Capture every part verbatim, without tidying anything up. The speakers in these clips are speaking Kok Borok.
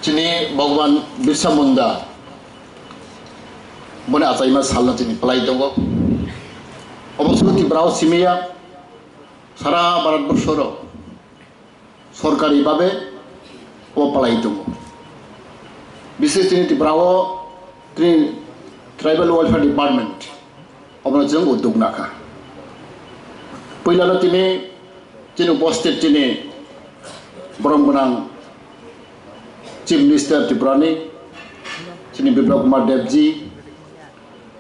Chini Bhagwan Birsa Munda boni achaima salno chini palai tongo. Obo sudu Tripura o simiya, sara Bharat borso ro sorkari babe obo palai tongo. Bises chini Tripura o chini Tribal Welfare Department obono chwng uddog nakha. Puilano tini chini uposthit chini borom gwnang Chief Minister Tripura ni, chini Biplab Kumar Deb ji,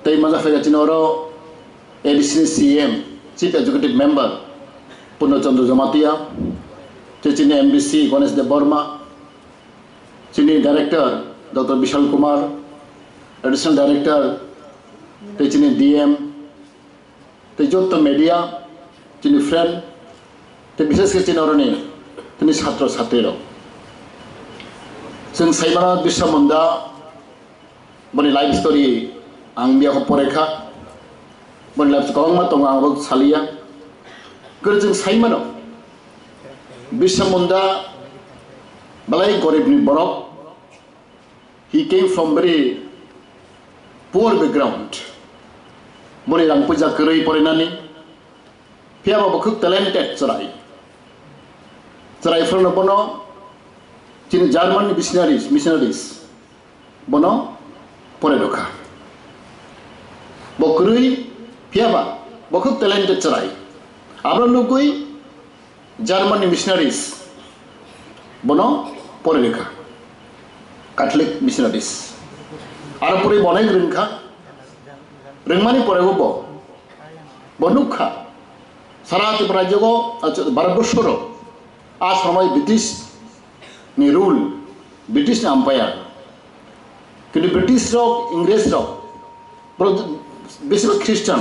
tei masa phaikha chini oro A D C ni C M, Chief Executive Member Purno Chandra Jamatia, tei chini M D C Ganesh Deb Barma, chini Director Doctor Bishal Kumar, Additional Director, tei chini D M, tei joto media, chini friend, tei bishes khe chini oroni chini chhatro chhatrirok. Chwng saimano Birsa Munda boni life story ang miyakho porekha. Boni life kwbangma tongo, ang abo saliya. Kwrwi chwng saimano Birsa Munda belai goribni borok. He came from very poor background. Boni rang puisa kwrwi porinani. Phiya ba bo khub talented chwrai. Chwrai phano bono chini German missionaries, missionaries bono pore rwkha. Bo kwrwi phiya ba bo khub talented chwrai. Abo nugwi German ni missionaries bono pore rwkha, Catholic missionaries. Aro pore bo onek rwngkha, rwngmani pore bo, bo nukha, sara Tripura rajyogo, acha, Bharat borso ro, a somoi British ni rule, British ni umpire. Kintu British rok, Ingres rok, borok besibak Christian,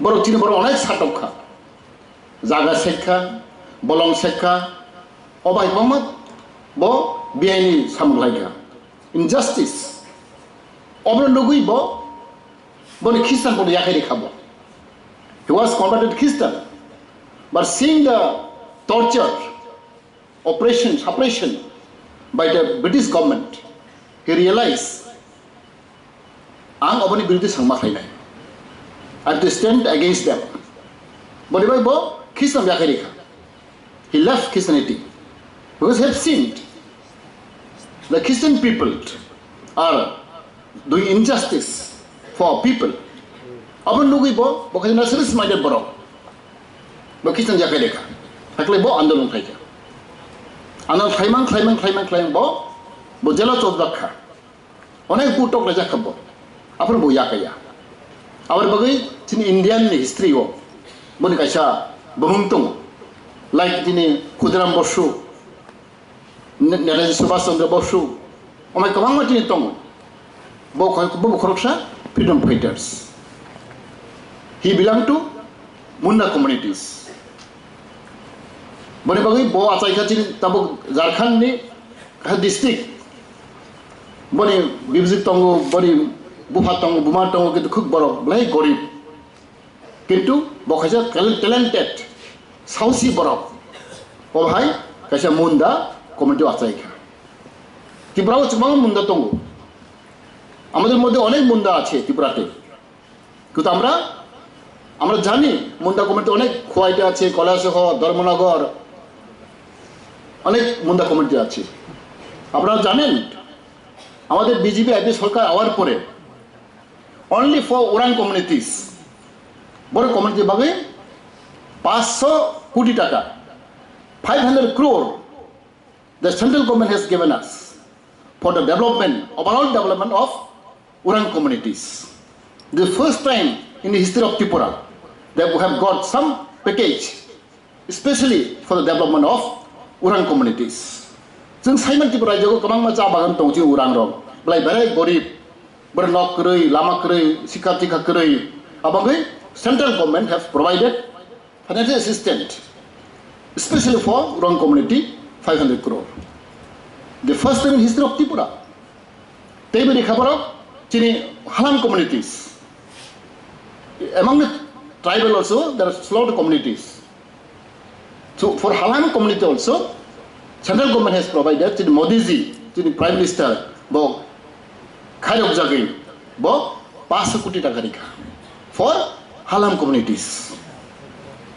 borok chini borok onek satokha. Jaga sekha, bolong sekha, o bai kwbangma bo biyaini samung laikha. Injustice. Obono nugwi bo, boni Christian bono yakhai rikha bo. He was converted Christian, but seeing the torture, oppression, suppression by the British government, he realized, ang oboni biruddhe sangma khlainai. I have to stand against them. Boni bai bo Christian yakhai rikha. He left Christianity because he have seen the Christian people are doing injustice for people. Abo nugwi bo, bo khe nationalist minded borok. Bo Christian yakhai rikha. Hakle bo andolon khlaikha. Andolon khlaimang, khlaimang, khlaimang, khlaimang bo, bo jela chobjak kha. Onek butok rejak kha bo. Aphuru bo yakaya. Aboni bagwi chini Indian ni history o boni kaisa bumung tongo. Like chini Khudiram Bosu, Ne-, Netaji Subhash Chandra Bosu, omai kwbangma chini tongo. Bo khoi-, bo khoroksa freedom fighters. He belong to Munda communities. Boni bagwi bo achaikha chini tabuk Jharkhand ni kaisa district. Boni bibjik tongo, boni bupha tongo, buma tongo, kintu khub borok belai gorib. Kintu bo kaisa talent-, talented, sausi borok. O hai kaisa Munda community o achaikha. Tripura o kwbangma Munda tongo. আমাদের মধ্যে অনেক মুন্ডা আছে ত্রিপুরাতে, কিন্তু আমরা, আমরা জানি মুন্ডা কমিউনিটি অনেক খোয়াইতে আছে, কৈলাসহর, ধর্মনগর, অনেক মুন্ডা কমিউনিটি আছে। আপনারা জানেন, আমাদের বিজেপি আইপি সরকার আওয়ার পরে only for Orang communities, বড় কমিউনিটি ভাবে পাঁচশো কোটি টাকা, five hundred crore, the central government has given us for the development, overall development of Orang communities. The first time in the history of Tripura that we have got some package, especially for the development of Orang communities. Chwng saimano Tripura rajyo kwbangma cha bagan tong chini Orang rok. Belai belai gorib, bwrwi nok kwrwi, lama kwrwi, sikha tikha kwrwi. Abangwi central government has provided financial assistance, especially for Orang community, five hundred crore. The first time in history of Tripura. Teibo rikha borok chini Halam communities. Among the tribal also, there are lot of communities. So for Halam community also, central government has provided, chini Modi ji, chini Prime Minister bo khairok jagwi bo paanch koti taka rikha for Halam communities.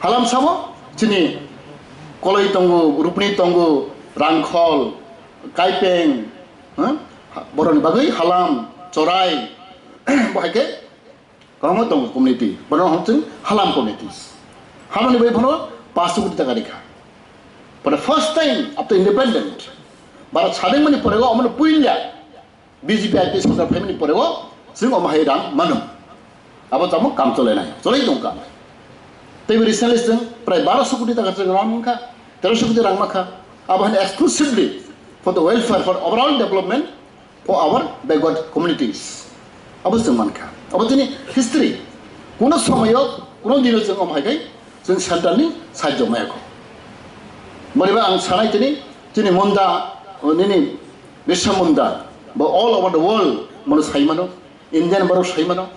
Halam samo chini Koloi tongo, Rupni tongo, Rangkhol, Kaipeng, ha? Boroni bagwi Halam, Chorai, bo hai khe kwbangma tongo community, bono hwn chwng Halam communities. Hamani bai phano paanch koti taka rikha. For the first time after independent, Bharat sadeng mani pore o omono puila B J P I P F sorkar phaimani pore o chwng omo hai rang mano. Abo tamo kam chole nai, cholai tong kam. Tei recently chwng prai baro so koti taka chwng rang mankha, tero so koti rang mankha. Abo hani exclusively for the welfare, for overall development for our backward communities. Abo chwng mankha. Abo chini history. Kuno somoyo, kuno dino chwng omo hai kai chwng central ni sahajyo maya kho. Boriba ang sanai tini, chini Munda, nini Birsa Munda, bo all over the world mono sai mano, Indian borok sai mano.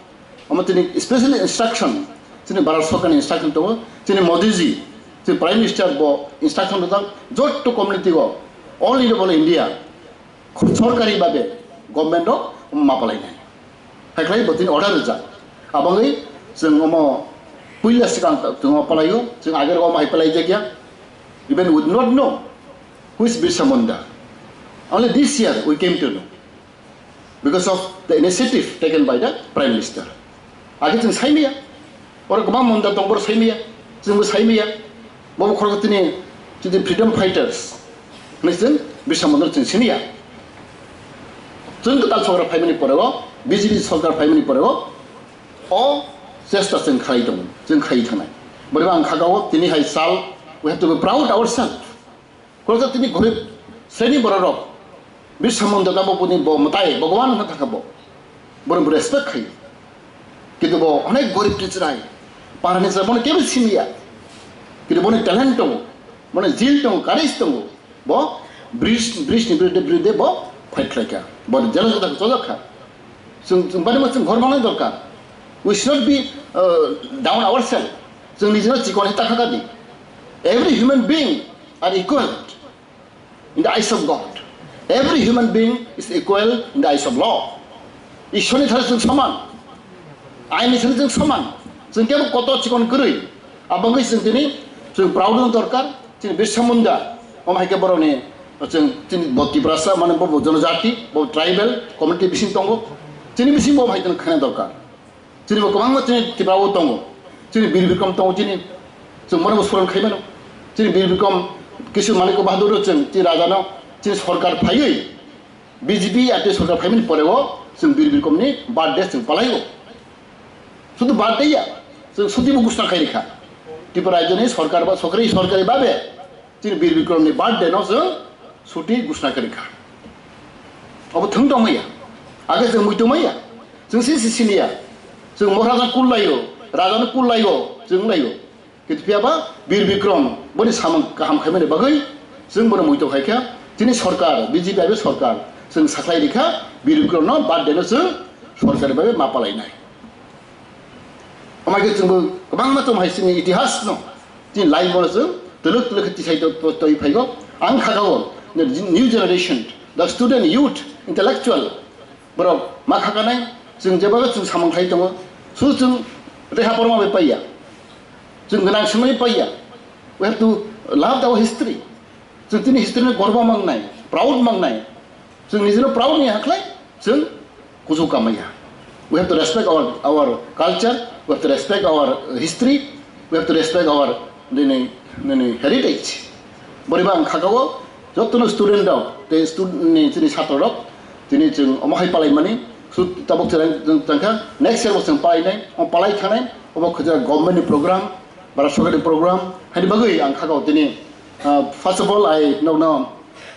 Omo tini special instruction, chini Bharat Sorkar ni instruction tongo, chini Modi ji, chini Prime Minister bo instruction rijak, jotto community o, all over India, sorkari babe government rok ma palai nai. Hai khlai bo tini order rijak. Abangwi chwng omo puila swkang ta-, chwng omo palaio, chwng age rok omo hai palai jak ya. Even we do not know who is Birsa Munda. Only this year we came to know because of the initiative taken by the Prime Minister. Age chwng sai maya. Oro kwbang Munda tong, boro sai maya, chwngbo sai maya. Bobo khoroksa tini, tini freedom fighters hinwi chwng Birsa Munda chwng siniya. Chwng kwtal sorkar phaimani pore o, B J P sorkar phaimani pore o, o chesta chwng khlai tongo, chwng khlai thangnai. Boriba ang kha o tini hai sal, we have to be proud ourselves. Khoroksa tini gorib sreni bororok Birsa Munda tamo boni bo mwtai Bhagwan wngkha thangkha bo. Borok bo respect khai. Kintu bo onek gorib ni chwrai. Parani chwrai bono kebo simiya. Kintu boni talent tongo. Boni zeal tongo, courage tongo. Bo bridge, bridge ni birude, birude bo fight khlaikha. Bo jealous wngkha, chojak kha. Chwng, chwng bari ma chwng ghor mangnai dorkar. We should not be, uh, down ourselves. Chwng nijino chikon hi ta kha di. Every human being are equal in the eyes of God. Every human being is equal in the eyes of law. Ishwar ni thani chwng soman. Ain ni thani chwng soman. Chwng kebo kotor chikon kwrwi. Abangwi chwng tini chwng proud wng dorkar. Chini Birsa Munda, omo hai khe borokni, chwng, chini bo Tiprasa, mane bo, bo jonojati, bo tribal community bising tongo. Chini bising bo hai khe khana dorkar. Chini bo kwbangma chini Tripura o tongo. Chini Bir Bikram tongo chini. Chwng bono bo soron khai mano. Chini Bir Bikram Kishore Manik Bahadur chwng chini raja no chini sorkar phaiwi B J P R T I sorkar phaimani pore o chwng Bir Bikram ni birthday chwng palai o. Sudu birthday ya, chwng suti bo gusna khai rikha. Tripura rajyo ni sorkar ba sorkari, sorkari babe Chini Bir Bikram ni birthday no chwng suti gusna kari kha. Abo thwng tong maya. Age chwng mui tong maya. Chwng si si sini ya. Chwng Maharaja kul laio, Raja no kul laio, chwng laio. Kintu phiya ba Bir Bikram boni samung kaham khaimani bagwi chwng bono mui tong khai kha. Chini sorkar, B J P abo sorkar chwng saklai rikha, Bir Bikram no birthday no chwng sorkari bagwi ma palai nai. Omo khe chwngbo kwbangma tong hai chini itihas no, chini life bono chwng twlwk twlwk khe tisai to-, to-, toi phaigo. Ang kha kha o, the new generation, the student, youth, intellectual, borok ma kha kanai, chwng jeba chwng samung khlai tongo, su chwng reha porma bai paiya, chwng gwnang swngnai paiya. We have to love our history. Chwng chini history no gorbo mangnai, proud mangnai. Chwng nijino proud ni hakhlai chwng kuchuk kamaya. We have to respect our, our culture, we have to respect our history, we have to respect our nini, nini heritage. Boriba ang khakao jotono student rok, tei stud-, ni chini chhatro rok, tini chwng omo hai palai mani, su-, tabuk chwng tangkha, next year bo chwng palai nai, omo palai thanai, obo khajak government ni program, bara sorkar ni program, hani bagwi ang khakao tini, uh, first of all, I nokno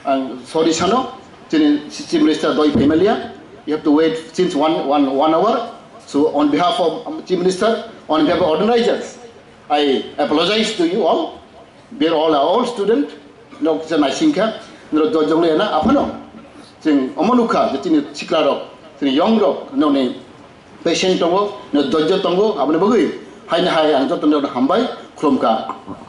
Ang sorry sano, chini Chief Minister doi phaimaliya. You have to wait since one, one, one hour. So on behalf of, um, Chief Minister, on behalf of organizers, I apologize to you all. We are all, all student. No kisa naisingkha. No dojong le na aphano. Chwng omo nukha je chini sikla rok, chini young rok, noni patient tongo, no dojjo tongo, aboni bagwi haino hai ang jotono hambai khulumkha.